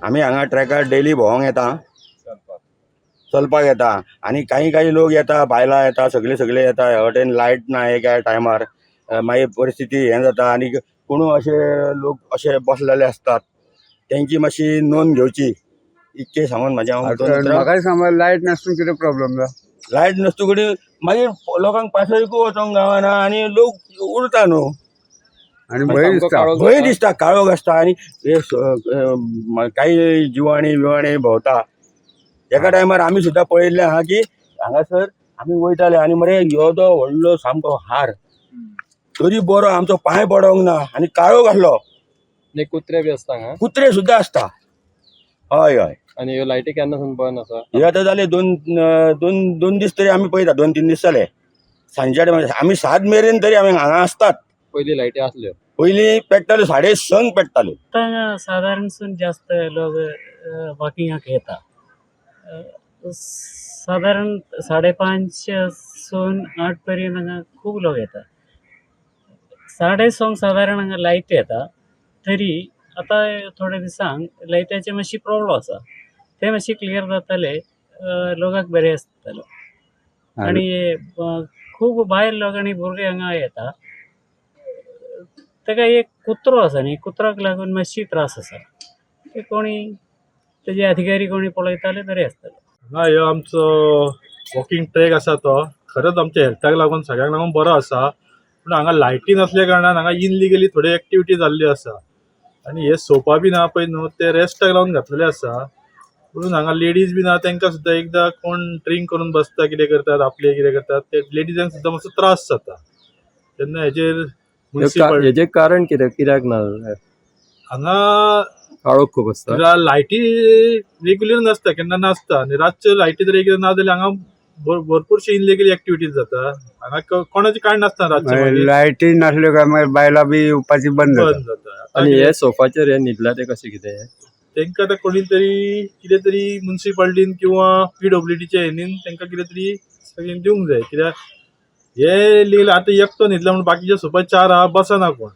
आमी हांगा ट्रॅकार डेली भोंवंक येता, चलपाक येता आनी काही काही लोक येता, बायलां येता, सगळे सगळे येता. ह्या वटेन लायट ना एका टायमार, मागीर परिस्थिती हें जाता आनी कोणू अशे लोक अशे बसलेले आसतात, तेंची मातशी नोंद घेवची इतकें सांगून म्हाजें हांव दोन उतरां. म्हाका सांग, लायट नासून कितें प्रॉब्लम जा? लायट नासतू कडेन मागीर लोकांक पासयकूय वचोंक गावना आनी लोक उरता न्हू. आनी भंय दिसता. भंय दिसता, काळोख आसता आनी हे काही जिवाणी बिवाणी भोंवता. एका टायमार आमी सुद्दां पळयल्लें आहा की हांगासर आमी वयताले आनी मरे येदो व्हडलो सामको हार, तरी बरो आमचो पांय पडोंक ना आनी काळोख आसलो. आनी कुत्रे बी आसता हांगा? कुत्रे सुद्दां आसता, हय हय. आनी ह्यो लायटी केन्ना सावन बंद आसा? हे आतां जाले दोन दोन दोन दीस तरी आमी पळयता, 2-3 दीस जाले. सांजच्या टायमार आमी 7 मेरेन तरी आमी हांगा आसतात. पयलीं लायटी आसल्यो? पयलीं पेट्टाल्यो, 6:30 पेट्टाल्यो. आतां सादारणसून जास्त लोक वॉकिंगाक येता. सादारण 5:30 सून 8 पर्यंत हांगा खूब लोक येता. 6:30 सादारण हांगा लायट येता. तरी आतां थोड्या दिसांक लायटाचे मातशी प्रॉब्लम आसा, ते मातशे क्लियर जाताले लोकांक बरें आसतलें. आनी खूब भायल लोक आनी भुरगे हांगा येता. ताका एक कुत्रो आसा न्ही, कुत्र्याक लागून मातशी त्रास आसा. ते कोणी तेजे अधिकारी कोणी पळयताले बरें आसतलें. हांगा ह्यो आमचो वॉकिंग ट्रॅक आसा, तो खरंच आमच्या हेल्थाक लागून, सगळ्यांक लागून बरो आसा. पूण हांगा लायटी नासल्या कारणान हांगा इनलिगली थोडी एक्टिविटी जाल्ली आसा आनी हे सोफा बीन आहा पळय न्हू, ते रेस्टाक लावन घातलेले आसा. म्हणून हांगा लेडीज बीन आहा, तांकां सुद्दां एकदां कोण ड्रिंक करून बसता, कितें करतात, आपले कितें करतात, ते लेडिजांक सुद्दां मातसो त्रास जाता. तेन्ना हेजेर मुन्सिपालिटी हेजें कारण कितें, कित्याक ना? हांगा काळोख खूब आसता. लायटी रेग्युलर नासता, केन्ना नासता आनी रातच्यो लायटी जर एकदां ना जाल्यार हांगा भरपूरशी इनलिगल एक्टिविटीज जाता हांगा. कोणाचें कांय नासता रातचें, मागीर लायटी नासल्यो काय मागीर बायलां बी येवपाची बंद जाता. बंद जाता. आनी हे सोफाचेर हे न्हिदला ते कशें कितें? तांकां आतां कोणी तरी कितें तरी मुन्सिपालिटीन किंवा पीडब्ल्यूडीच्या हेनीन तांकां कितें तरी सगळ्यांक दिवंक जाय, कित्याक हे लिगल आतां एकटो न्हिदला म्हणून बाकीचे सोफा चार आहा, बसना कोण.